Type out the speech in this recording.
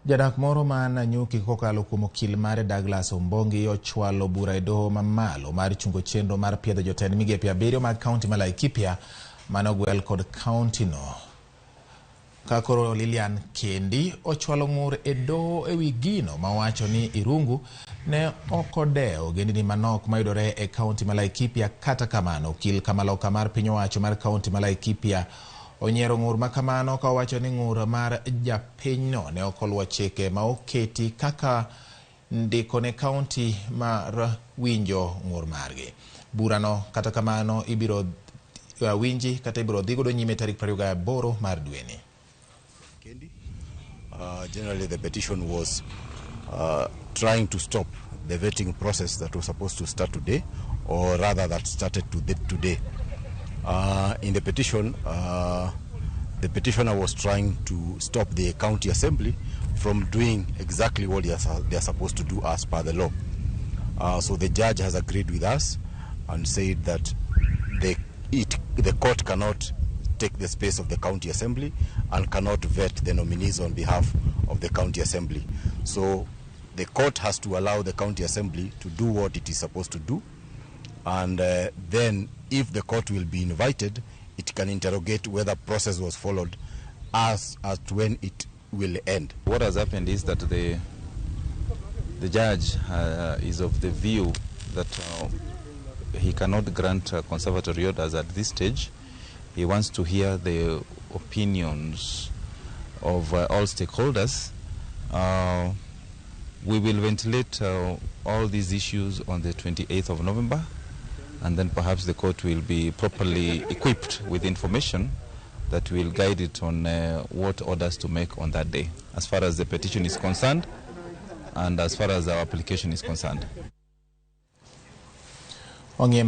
Jadak moro ma Nanyuki kokalo kuom okil mare Douglas Ombongi ochwalo bura e doho mamalo mar chungo chenro mar piedho jotend migepe 7 mag kaunti ma Laikipia mane ogwel kod kaunti no. Ka koro Lilian Kendi ochwalo ng'ur e doho ewi gino mawacho ni Irungu ne ok odewo ogendini manok mayudore e kaunti ma Laikipia. Kata kamano, okil kamaloka mar piny owacho mar kaunti ma Laikipia onyiero ng'ur ma kamano ka owacho ni ng'ur mar japinyno ne ok oluwo chike ma oketi kaka ndiko ne kaunti mar winjo ng'ur margi. Burano kata kamano ibiro winji kata ibiro dhi godo nyime tarik 28 mar dweni. Generally, the petition was trying to stop the vetting process that was supposed to start today, or rather that started today. In the petition, the petitioner was trying to stop the county assembly from doing exactly what they are supposed to do as per the law. So the judge has agreed with us and said that the court cannot take the space of the county assembly and cannot vet the nominees on behalf of the county assembly. So the court has to allow the county assembly to do what it is supposed to do, and then if the court will be invited, it can interrogate whether process was followed as at when it will end. What has happened is that the judge is of the view that he cannot grant conservatory orders at this stage. He wants to hear the opinions of all stakeholders. We will ventilate all these issues on the 28th of November, and then perhaps the court will be properly equipped with information that will guide it on what orders to make on that day, as far as the petition is concerned and as far as our application is concerned. Ong'e.